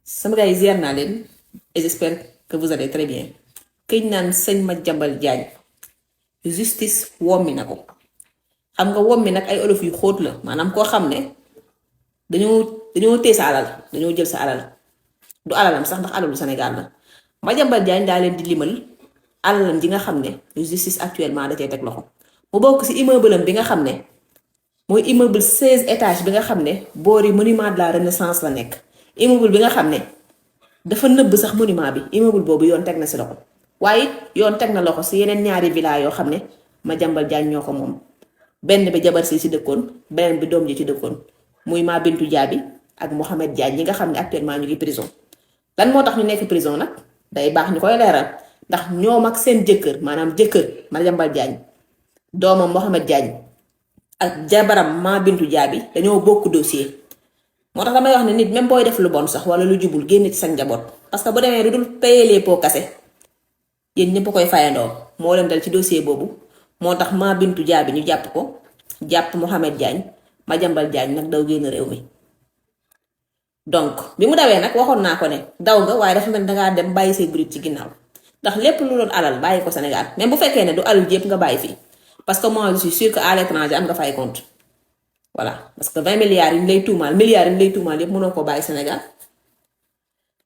sama gars yi ziar naa leen et j'espère que vous allez très bien. këñ naan sëñ Madiambal Diagne justice wommi na ko. xam nga wommi nag ay olof yu xóot la maanaam koo xam ne dañoo téye sa alal dañoo jël sa alal du alalam sax ndax alalu Sénégal la. Madiambal Diagne daa leen di limal alalam ji nga xam ne justice actuellement da cay teg loxo mu bokk ci immeuble am bi nga xam ne mooy immeuble 16 étages bi nga xam ne boori monument de la renaissance la nekk. immeuble bi nga xam ne dafa nëbb sax monument bi immeuble boobu yoon teg na ci loxo waaye yoon teg na loxo ci yeneen ñaari villa yoo xam ne Madiambal Diagne ñoo ko moom. benn bi jabar si ci dëkkoon beneen bi doom ji ci dëkkoon muy Ma Bintu Jaabi ak Mohamed Diagne ñi nga xam ne actuellement ñu ngi prison. lan moo tax ñu nekk prison nag day baax ñu koy leeral ndax ñoom ak seen jëkkër maanaam jëkkër Madiambal Diagne doomam Mohamed Diagne ak jabaram Ma Bintu Jaabi dañoo bokk dossier. moo tax damay wax ne nit même booy def lu bon sax wala lu jubul génn ci sa njaboot parce que bu demee lu dul payer les pots cassés yéen ñëpp koy fayandoo moo leen dal ci dossier boobu. moo tax Ma Bintu Jaabi ñu jàpp ko jàpp Mohamed Diagne Madiambal Diagne nag daw génn réew mi. donc bi mu dawee nag waxoon naa ko ne daw nga waaye dafa mel ni dangaa dem bàyyi say bruit ci ginnaaw ndax lépp lu doon alal bàyyi ko Sénégal même bu fekkee ne du alal jépp nga bàyyi fii parce que moi je suis sûr que à l'étranger am nga fay compte. voilà parce que 20 milliards yi ñu lay tuumaal milliards yi ñu lay tuumaal yépp mënoo ko bàyyi Sénégal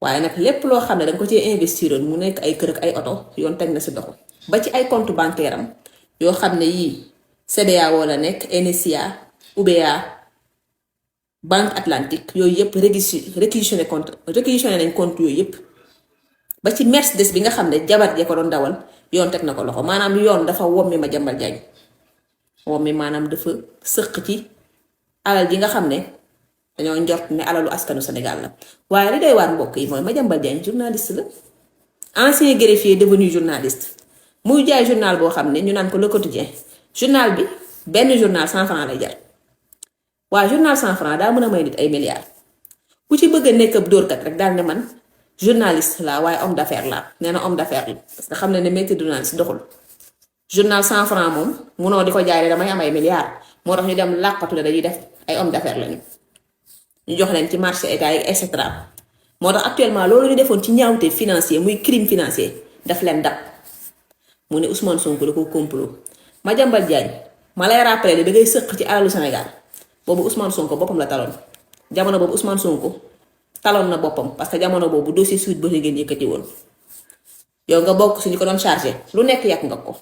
waaye nag lépp loo xam ne danga ko cee investiroon mu nekk ay kër ak ay oto yoon teg na si doxo ba ci ay compte bancaire am yoo xam ne yii CBAO la nekk NSIA UBA Banque Atlantique yooyu yëpp réquisitionné nañ compte yooyu yëpp ba ci Mercedes bi nga xam ne jabar ja ko doon dawal yoon teg na ko loxo maanaam yoon dafa wommi Madiambal Diagne wommi maanaam dafa sëq ci alal ji nga xam ne dañoo njort ne alalu askanu Sénégal la waaye li doy waar mbokk yi mooy Madiambal Diagne journaliste la ancien greffier devenu journaliste muy jaay journal boo xam ne ñu naan ko Le Quotidien journal bi benn journal 100 francs lay jar waaye journal 100 francs daa mën a may nit ay milliards ku ci bëgg a nekk ab dóorkat rek daal ne man journaliste la waaye homme d'affaires la nee na homme d'affaires la parce que xam ne ne métier journaliste doxul journal 100 francs moom munoo di ko jaay damay am ay milliards moo tax ñu dem làqatu ne dañuy def ay homme d'affaires lañu ñu jox leen ci marché état yi et cetera moo tax actuellement loolu ñu defoon ci ñaawte financier muy crime financier daf leen dab mu ne Ousmane Sonko da ko complot Madiambal Diagne ma lay rappeler ne da ngay sëq ci alalu Sénégal boobu Ousmane Sonko boppam la taloon jamono boobu Ousmane Sonko taloon na boppam parce que jamono boobu dossier suite ba ngeen yëkkati woon yow nga bokk suñu ko doon chargé lu nekk yàq nga ko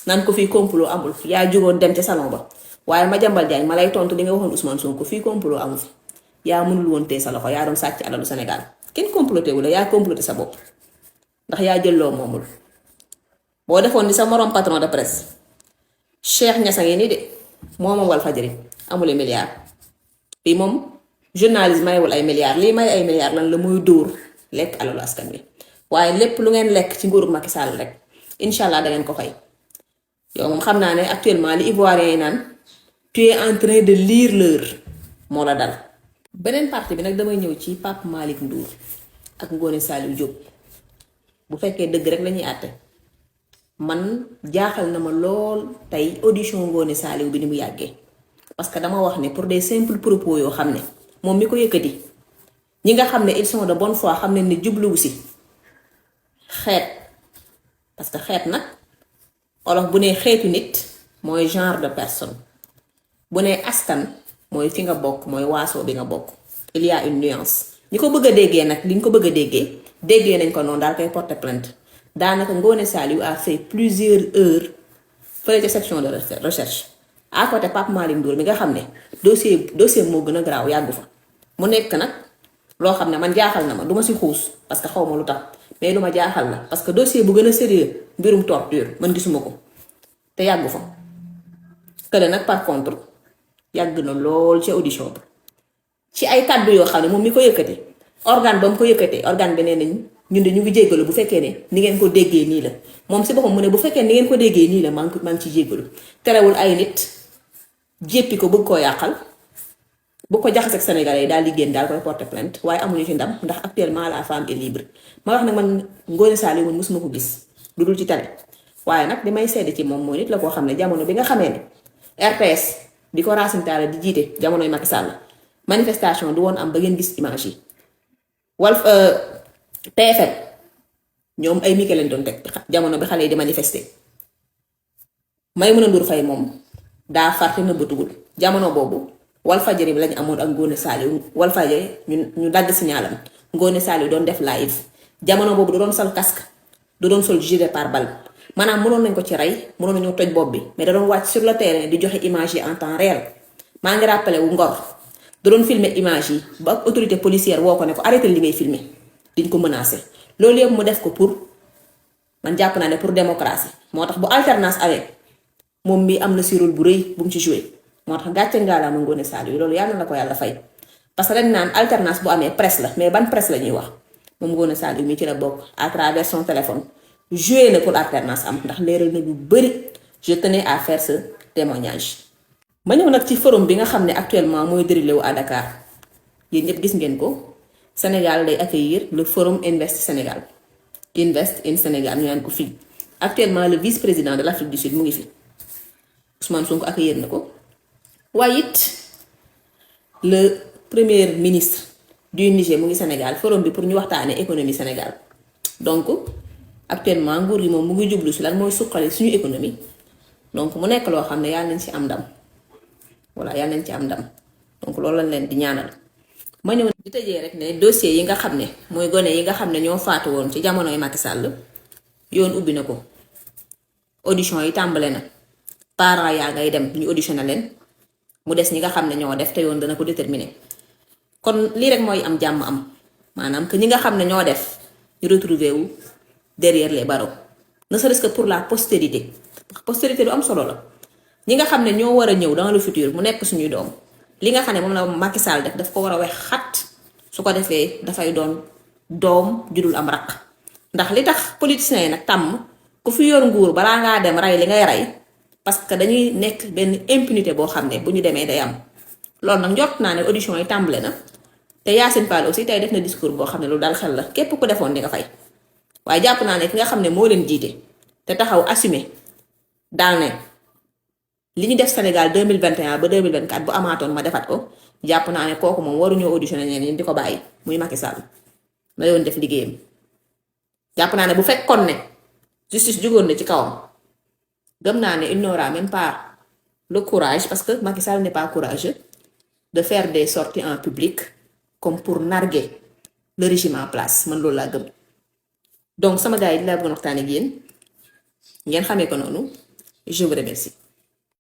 naan ko fii complot amul yaa jugoon dem ca salon ba waaye Madiambal Diagne ma lay tontu li nga waxoon Ousmane Sonko fii complot amu fi yaa mënul woon tee sa loxo yaa doon sàcc alalu Sénégal kenn comploté wu la yaa comploté sa bopp ndax yaa jël loo moomul boo defoon ni sa morom patron de presse Cheikh Niass ngi nii de moom Walfadjri amul ay milliards fii moom journaliste mayewul ay milliards lii may ay milliards lan la muy dóor lekk alalu askan wi waaye lépp lu ngeen lekk ci nguuru Macky Sall rek incha allah da ngeen ko fay yow moom xam naa ne actuellement li Ivoiriens yi naan tu es en train de lire l'heure moo la dal. beneen partie bi nag damay ñëw ci Pape Malick Ndour ak Ngoné Saliou Diop bu fekkee dëgg rek lañuy àtte man jaaxal na ma lool tey audition Ngoné Saliou bi ni mu yàggee parce que dama wax ne pour des simples propos yoo xam ne moom mi ko yëkkati ñi nga xam ne ils sont de bonne foi xam ne ni jubluwu si xeet parce que xeet nag olof bu ne xeetu nit mooy genre de personne bu ne askan mooy fi nga bokk mooy waasoo bi nga bokk il y a une nuance ñi ko bëgg a déggee nag li ñu ko bëgg a déggee nañ ko noonu daal koy porter plainte daanaka Ngoné Saliou a fait plusieurs heures fële ca section de recherche à côté Pape Malick Ndour mi nga xam ne dossier moo gën a garaaw yàggu fa mu nekk nag loo xam ne man jaaxal na ma duma si xuus parce que xaw ma lu tax mais lu ma jaaxal la parce que dossier bu gën a sérieux mbirum torture man gisuma ko te yàggu fa kële nag par contre yàgg na lool ci audition bi ci ay kàddu yoo xam ne moom mi ko yëkkati organe ba mu ko yëkkatee organe bi nee nañ ñun de ñu ngi jéggalu bu fekkee ne ni ngeen ko déggee nii la moom si boppam mu ne bu fekkee ni ngeen ko déggee nii la maa ngi ci jéggalu terewul ay nit jéppi ko bëgg koo yàqal bu ko jaxase ak Sénégalais yi daal di génn daal koy porter plainte waaye amuñu ci ndam ndax actuellement la femme est libre ma wax nag man Ngoné Saliou man mosuma ko gis lu dul ci télé waaye nag li may seede ci moom mooy nit la koo xam ne jamono bi nga xamee ne RTS di ko Racine Talla di jiite jamonoy Macky Sall manifestation du woon am ba ngeen gis image yi Walf TFM ñoom ay mike lañ doon teg jamono bi xale yi di manifester. Maimouna Ndour Faye moom daa farte na bëtugul jamono boobu Walfadjri bi lañ amoon ak Ngoné Saliou Walfadjri ñu dagg signalam Ngoné Saliou doon def live jamono boobu du doon sol casque du doon sol gilet pare-balles maanaam mënoon nañ ko ci rey mënoon nañoo toj bopp bi mais da doon wàcc sur le terrain di joxe image yi en temps réel. maa ngi rappelé wu Ngor da doon filmer image yi ba ak autorité policière woo ko ne ko arrêté li ngay filmer diñ ko menacé loolu yëpp mu def ko pour man jàpp naa ne pour démocratie moo tax bu alternance awee moom mi am na si rôle bu rëy bu mu ci joué moo tax gàcce ngaalaama Ngoné Saliou loolu yàlla na ko yàlla fay parce que dañ naan alternance bu amee presse la mais ban presse la ñuy wax moom Ngoné Saliou mi ci la bokk à travers son téléphone joué na pour alternance am ndax leeral na lu bëri je tenais à faire ce témoignage. ma ñëw nag ci forum bi nga xam ne actuellement mooy déroulé wu à Dakar yéen ñëpp gis ngeen ko Sénégal day accueillir le forum Invest Sénégal Invest in Sénégal ñu naan ko fii actuellement le vice-président de l'Afrique du Sud mu ngi fi. Ousmane Sonko accueillir na ko waaye it le premier ministre du Niger mu ngi Sénégal forum bi pour ñu waxtaanee économie Sénégal donc actuellement nguur gi moom mu ngi jublu si lan mooy suqali suñu économie donc mu nekk loo xam ne yàlla nañ ci am ndam voilà yàlla nañ ci am ndam donc loolu lañ leen di ñaanal. ma ñëw di tëjee rek ne dossier yi nga xam ne mooy gone yi nga xam ne ñoo faatu woon ci jamonoy Macky Sall yoon ubbi na ko audition yi tàmbale na. parents yaa ngay dem ñu auditionné leen mu des ñi nga xam ne ñoo def te yoon dana ko déterminer kon lii rek mooy am jàmm am maanaam que ñi nga xam ne ñoo def ñu retrouver wu derrière les barreaux ne serait-ce que pour la postérité postérité lu am solo la ñi nga xam ne ñoo war a ñëw dans le futur mu nekk suñuy doom li nga xam ne moom la Macky Sall def daf ko war a wex xat su ko defee dafay doon doom judul am raq ndax li tax politiciens yi nag tàmm ku fi yor nguur balaa ngaa dem rey li ngay rey. parce que dañuy nekk benn impunité boo xam ne bu ñu demee day am loolu nag njort naa ne audition yi tàmbale na te Yacine Fall aussi tey def na discours boo xam ne lu dal xel la képp ku defoon di nga fay waaye jàpp naa ne ki nga xam ne moo leen jiite te taxaw assumé daal ne li ñu def Sénégal 2021 ba 2024 bu amaatoon ma defaat ko jàpp naa ne kooku moom waruñoo auditionné ñeneen di ko bàyyi muy Macky Sall na yoon def liggéeyam jàpp naa ne bu fekkoon ne justice jugoon na ci kawam. gëm naa ne il n'aura même pas le courage parce que Macky Sall n'est pas courageux de faire des sorties en public comme pour narguer le régime en place man loolu laa gëm donc sama gars yi di laa bëggoon waxtaan ak yéen ngeen xamee ko noonu je vous remercie.